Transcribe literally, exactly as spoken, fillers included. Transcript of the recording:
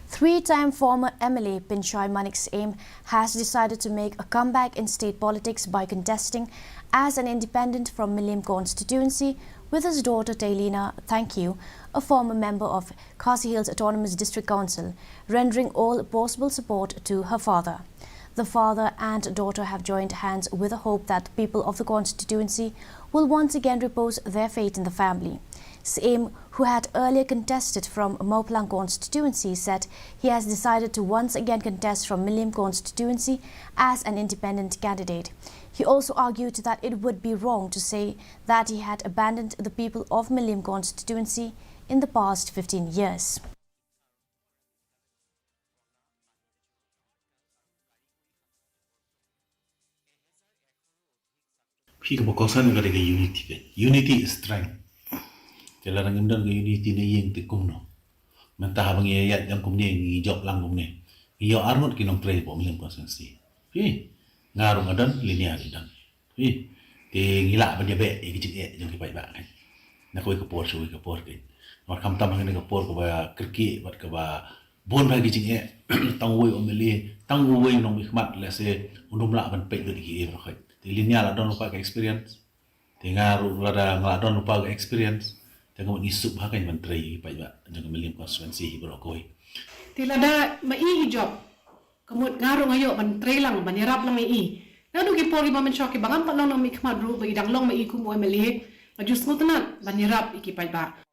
Three-time former M L A Pinshoi Manik Syiem has decided to make a comeback in state politics by contesting as an independent from Mylliem constituency with his daughter Taylina Thangkhiew, a former member of Khasi Hills Autonomous District Council, rendering all possible support to her father. The father and daughter have joined hands with the hope that the people of the constituency will once again repose their faith in the family. Syiem, who had earlier contested from Mawphlang constituency, said he has decided to once again contest from Mylliem constituency as an independent candidate. He also argued that it would be wrong to say that he had abandoned the people of Mylliem constituency in the past fifteen years. Phi kaba kongsan ka dei ka unity ka. Unity is strength. Te lada ngim don ka unity ne ïing te kumno. Mynta haba ngi ïaid jam kumne, ngi jop lang kumne, ngi ïoh arngut ki nongtrei hapoh Mylliem constituency. Phi, nga ruh nga don, Linia ruh i don. Phi, te ngi lah ban ïabeh ïa ki jingeh jong ki paidbah kan. Na kawei ka por sha kawei ka por kan. Namar khamtam ha kane ka por kaba kyrkieh bad kaba bun bha ki jingeh, tang uwei u M L A, tang uwei u nongmihkhmat, lehse un ym lah ban peit lut ïa ki baroh khoit. Te Linia la don lypa ka experience. Te nga ruh lada nga la don lypa ka experience, te nga mut ngi suk bha kan ban trei ïa ki paidbah jong ka Mylliem constituency hi baroh kawei. Te lada ma i hi jop, ka mut nga ruh nga ïoh ban trei lang, ban ïarap lang ïa i. Naduh ki por kiba mynshuwa kiba ngam pat long nongmihkhmat ruh, ba i dang long ma i kum u M L A, nga ju sngewtynnat ban ïarap ïa ki paidbah.